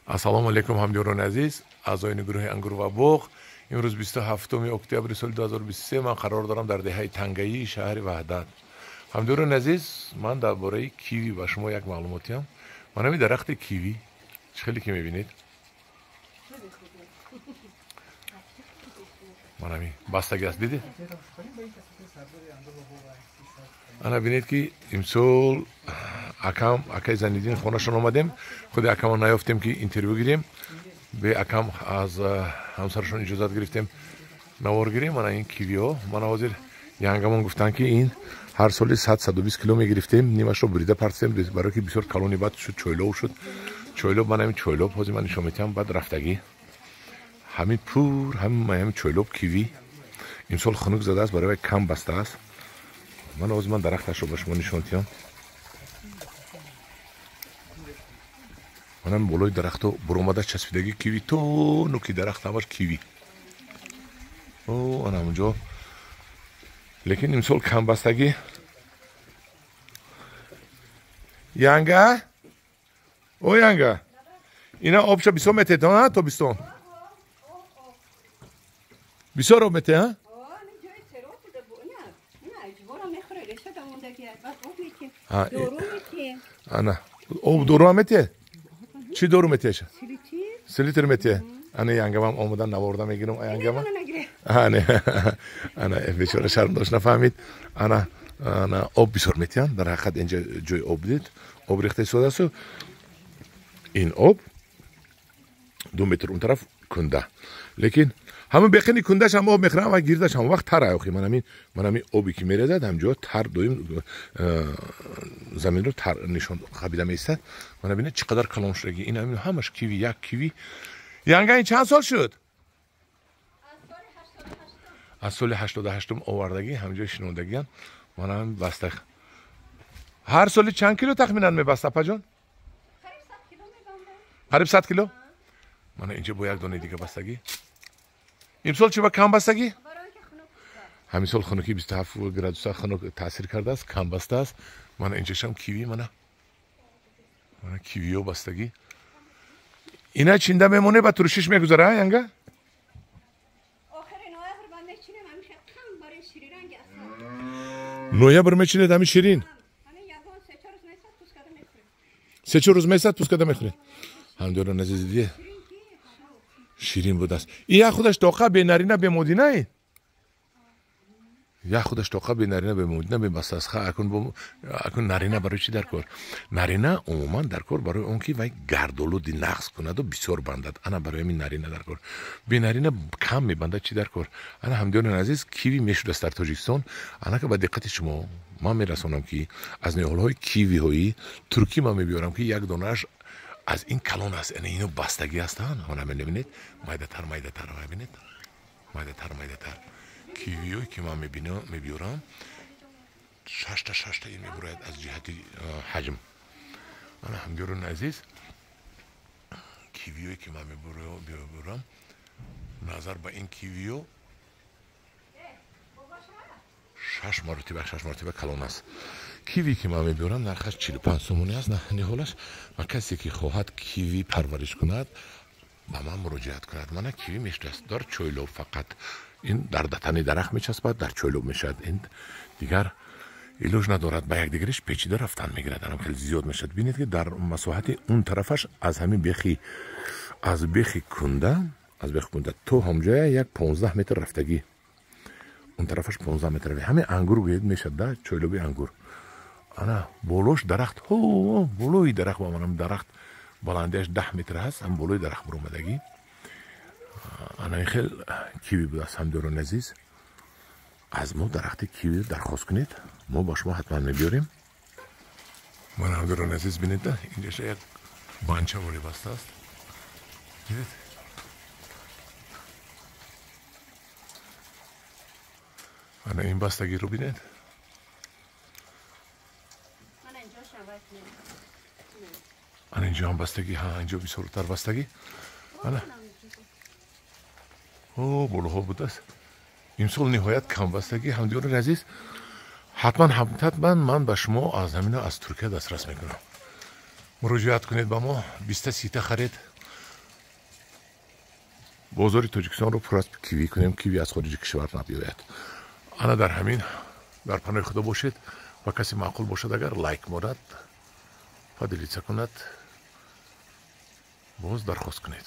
Ассалому алайкум ҳамдиёрони азиз, аъзоёни гурӯҳи Ангур ва боғ. Имрӯз 27 октябри соли 2023 ман қарор дорам дар деҳаи Тангаии шаҳри Ваҳдат. Ҳамдиёрони азиз, ман дар бораи киви ба шумо як маълумотиям. Ман ҳамин дарахти киви, чӣ хеле ки мебинед, ман ҳамин бастагӣ аст, дидед? Ана бинед ки имсол акам, акаи Заниддин хонашон омадем. Худи акамон наёфтем ки интервю гирем. Бе акам аз ҳамсарашон иҷозат гирифтем навор гирем. Мана ин кивиҳо. Мана ҳозир янгамон гуфтанд ки ин ҳар соли 100-120 кило мегирифтем, нимашро бурида партем, барое ки бисёр калони бад шуд, чойлов шуд. Чойлоб, мана ҳамин чойлоб ҳозир ман нишон метиҳам, баъд рафтагӣ. Ҳамин пур, ҳамин чойлоб киви имсол хунук задааст, барои вай кам бастааст. Ман ҳозир ман дарахташро ба шумо нишон диҳам. Манам болои дарахто буромада часпидагӣ киви, то нуки дарахт ҳамаш киви. О, ана ҳамунҷо. Лекин имсол камбастагӣ. Янга? О, янга. Ина обша бисёр метед, а, тобистон? Бисёр об метед, а? Ана, об дору ҳам метиҳед? Чӣ дору метиҳед? Селитр метиҳед. Ана янгамам омадан наворда мегирам, янгама. Ана, ана бечора шарм дошт, нафаҳмид. Ана, ана об бисёр метиҳанд. Дар ҳақиқат инҷа ҷои об дид. Об рехта истодааст. Ин об 2 метр он тараф кунда. Лекин ҳамон беқини кундаш ҳам об мехӯрам ва гирдаш ҳамон вақт тар охи. Ман ҳамин обе ки мерезад ҳамҷо тар доим заминро тар нишон хабида меистад. Мана бинед чӣ қадар калон шудаги. Ин ҳамин ҳамаш киви, як киви. Янга ин чанд сол шуд? Аз соли 88 овардагӣ ҳамҷо шинондагиан. Мана ҳамин баста. Ҳар соли чанд кило тахминан мебаста, апаҷон? Қариб 100 кило? Мана инҷо бо як донаи дига бастагӣ. Имсол чӣ ба кам бастагӣ? Ҳамин сол хунукӣ 27 градуса хунук таъсир кардааст, кам бастааст. Мана инҷашам киви, мана. Мана кивиё бастагӣ. Ина чинда мемоне ба туршиш мегузара, янга? Ноябр мечинед ҳамин ширин. 3-4 рӯз месад пӯст карда мехӯред. Ҳамдиёрон азиз, дидед? Ширин будааст. Ин як худаш тоқа бенарина бемодина ин? Як худаш тоқа бенарина бемодина бебастааст. Ха, акун нарина барои чӣ дар кор? Нарина умуман дар кор барои он ки вай гардолуди нағз кунаду бисёр бандад. Ана барои ҳамин нарина дар кор. Бенарина кам мебандад, чӣ дар кор? Ана ҳамдиёрон азиз, киви мешудааст дар Тоҷикистон. Анака ба диққати шумо ман мерасонам ки аз ниҳолҳои кивиҳои туркӣ ман мебиёрам ки як донааш аз ин калон аст. Яъне ино бастагӣ ҳастанд. Мана мебинед, майдатар, майдатар, мебинед, майдатар, майдатар. Кивиҳое ки ман мебиёрам, шашта шашта ин мебурояд аз ҷиҳати ҳаҷм. Мана ҳамдиёрони азиз, кивиҳое ки ман мебиёрам, назар ба ин кивиҳо 6 маротиба, 6 маротиба калон аст. Киви ки ман мебиёрам нархаш 45 сомонӣ аст ниҳолаш. Ва касе ки хоҳад киви парвариш кунад ба ман муроҷиат кунад. Мана киви мешудааст дар чойлоб фақат. Ин дар тани дарахт мечаспад, дар чойлоб мешавад. Ин дигар илоҷ надорад, ба якдигариш печида рафтан мегирад. Анам хеле зиёд мешавад. Бинед ки дар масоҳати он тарафаш аз ҳамин бехи, аз бехи кунда, аз бехи кунда то ҳамҷоя як 15 метр рафтагӣ. Он тарафаш 15 метр. Ҳамин ангур гӯед мешавад, да, чойлоби ангур. Ана болош дарахт, ҳо, болои дарахт, ба манам дарахт баландиаш 10 метр ҳаст, ҳам болои дарахт буромадагӣ. Ана ин хел киви будааст, ҳамдиёрони азиз. Аз мо дарахти киви дархост кунед, мо ба шумо ҳатман мебиёрем. Мана ҳамдиёрони азиз, бинед, инҷаша як банча ворӣ бастааст. Дидед? Ана ин бастагиро бинед. Ана инҷо ҳам бастагӣ, ҳа, инҷо бисёртар бастагӣ. Ана. О, болоҳо будааст. Имсол ниҳоят кам бастагӣ. Ҳамдиёрони азиз, ҳатман ҳатман ман ба шумо аз ҳамина аз Туркия дастрас мекунам. Муроҷиат кунед ба мо, 20-30 харед. Бозори Тоҷикистонро пур аз киви кунем, киви аз хориҷи кишвар набиёяд. Ана дар ҳамин, дар паноҳи Худо бошед ва касе маъқул бошад, агар лайк монад, поделиться кунад, боз дархост кунед.